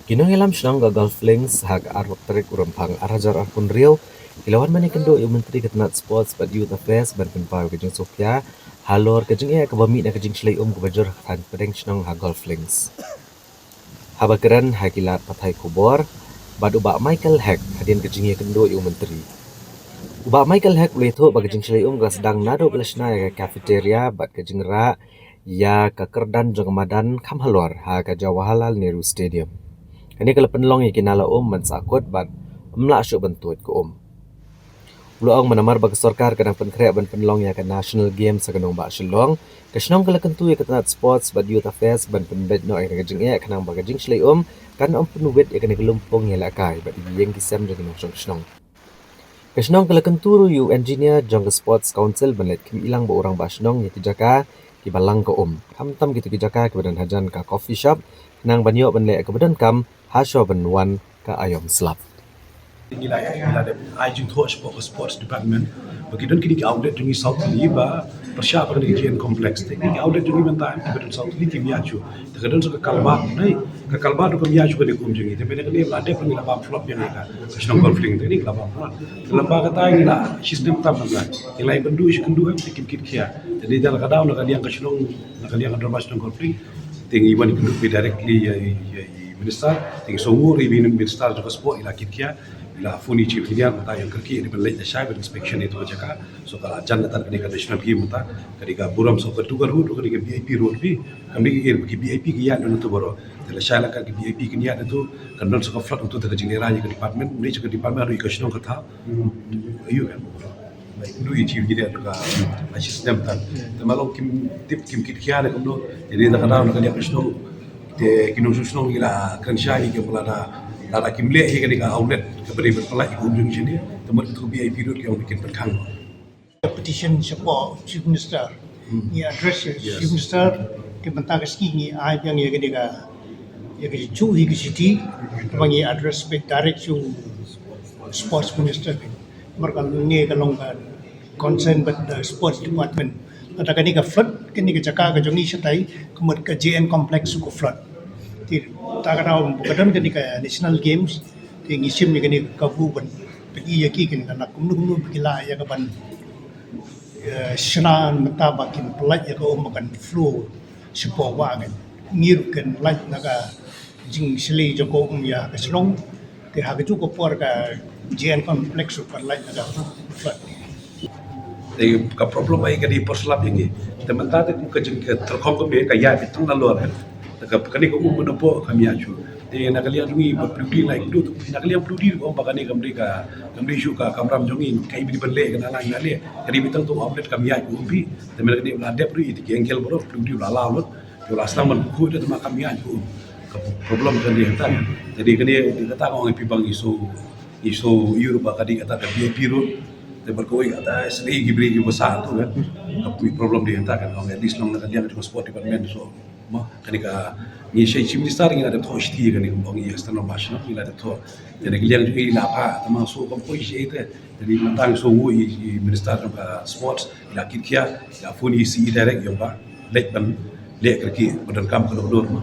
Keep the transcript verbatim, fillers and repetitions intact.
Ki nongïalam shnong ka Golf Links ha ka arphew tarik u Rymphang arhajar arphew hynriew ki la wan ban ïakynduh ïa u Myntri ka tnat Sports bad Youth Affairs ban pynpaw ïa ka jingsngewkhia halor ka jingeh kaba mih na ka jingshlei um kaba jur ha ka thaiñ pdeng shnong ha Golf Links. Haba kren ha ki lad pathai khubor bad u Bah Michael Hek hadien ka jingïakynduh ïa u Myntri, u Bah Michael Hek u la ïathuh ba ka jingshlei um ka la sdang naduh ba la shna ïa ka cafeteria bad ka jingrah ïa ka kyrdan jong ka madan kham halor ha ka Jawaharlal Nehru Stadium. Kane ka la pynlong ïa ki nala um ban sahkut bad ym lah shuh ban tuid ka um. U la ong ba namar ba ka sorkar ka dang pynkhreh ban pynlong ïa ka National Games ha ka nongbah Shillong, ka shnong ka la kyntu ïa ka tnat Sports bad Youth Affairs ban pynbeit noh ïa ka jingeh khnang ba ka jingshlei um kan ym pynwit ïa kane ka lympung ïalehkai bad ïa ki ïing ki sem jong ki nongshong shnong. Ka shnong ka la kyntu ruh ïa u engineer jong ka Sports Council ban leit khmih lang bad u rangbah shnong ïa ki jaka kiba lang ka um, khamtam kito ki jaka kiba don hajan ka coffee shop, khnang ban ïoh ban leh kaba donkam ha shwa ban wan ka aïom slap. Ngi la, ngi la dep ai jingthoh shapoh ka Sports Department ba ki don kine ki outlet jong ngi saw tylli ba pyrshah ba kane ka J N Complex. Te kine ki outlet jong ngi mynta em kiba don saw tylli kim ïaid shuh. Te ka don sa ka culvert, ne ka culvert ruh kam ïaid shuh kane ka um jong ngi. Te mynta kane la dep ngi la bam flood biang ïa ka, ka shnong Golf Links te ngi la bam flood. Te lympa kata ngi la shisnem tam mynta. Ngi la ïakynduh ïakynduh em te kim kit khia. Te dei da la ka daw na ka liang ka shnong, na ka liang ka dorbar shnong Golf Links. Te ngi wan ïakynduh phi directly ïa, ïa, ïa minister, te ngi sngewnguh ruh ïa i minister jong ka sport i la kit khia, i la phone ïa i chief engineer mynta ïa u kyrkieh ban leit lashai ban inspection ïa ito ka jaka. So ka la jan kata kane ka national game mynta, kane ka burom so ka Tugar Road, kane ka V I P road phi, kam dei ka, ki V I P ki ïaid na uto baroh. Te lashai la ka ki V I P kin ïaid na uto, kan don so ka flood uto te ka jinglehrain ïa ka department, ne ka department ruh ïa ka shnong ka thaw. Ayu kan. Lu i chief engineer ka, a shisnem tan. Te ma long kim tip kim kit khia ne kumno. Te dei da ka daw na ka liang ka shnong. Te ki nongshong shnong ngi la kren shai ïa ki ba lada, lada kim leh ïa kane ka outlet kaba dei ban pynlait ïa ka um jong ngi shane. Te mut kito V I P road ki ong ba kin pynkhang. Petition shapoh Chief Minister. Ngi address ïa Chief Minister, te mynta ka sngi ngi ai biang ïa kane ka, ïa ka jingïathuh ïa ka city, kaba ngi address beit direct sha u Sports Minister. Namar kane ka long ka concern bad the Sports Department. Kata kane ka flood, kane ka jaka ka jong ngi shatai, ka mut ka J N Complex ruh ka flood. Te ta ka daw ba ka don kane ka National Games, te ngi shim ïa kane ka kabu ban pyni ïa ki kane ka na kumno kumno ba ki lah ïa ka ban, eh, shna mynta ba kin pynlait ïa ka um ba kan flow shapoh wah kan. Ngi ruh kin lait na ka jingshlei jong ka um ïa ka shnong. Te ha kajuh ka por ka J N Complex ruh kan lait na ka flood. Te ka problem ai ka dei por slap ïa ngi. Te mynta te ka jing ka terkhong ka me ka ïaid beit tang nalor. Te ka kane ka um mynta po kam ïaid shuh. Te na ka liang jong ngi ba pynlong lai kdu na ka liang pynlong ko ba kane kam dei ka, kam dei shuh ka kamram jong ngi ka i bri ban leh ka na lai na leh. Ka dei beit tang to outlet kam ïaid ko um phi. Te mynta kane la dep ruh i te ki angle baroh pynlong la la lut. Te la sdang ban khuid te ma kam ïaid ko um. Ka problem ka dei hangta. Te dei kane dei kata ka ong phi ba ngi sngew, ngi sngew ïoh ruh ba ka dei kata ka V I P road. Te bad kawei kata sdei ki briew kiba sah tu kan. Ka problem dei hangta kan ong at least long na ka liang jong ka Sport Department so. Mo kane ka ngi shai Chief Minister ngi la dep thoh shithi kane ka ong ïa standard version ngi la dep thoh. Te na ka liang jong ngi la pha te ma so kam poi shi te. Te dei mynta ngi sngewnguh ïa i Minister jong ka Sports i la kit khia, i la phone ïa i C E direct ïa u ba leit ban leh kyrkieh ba donkam ka lok dur mo.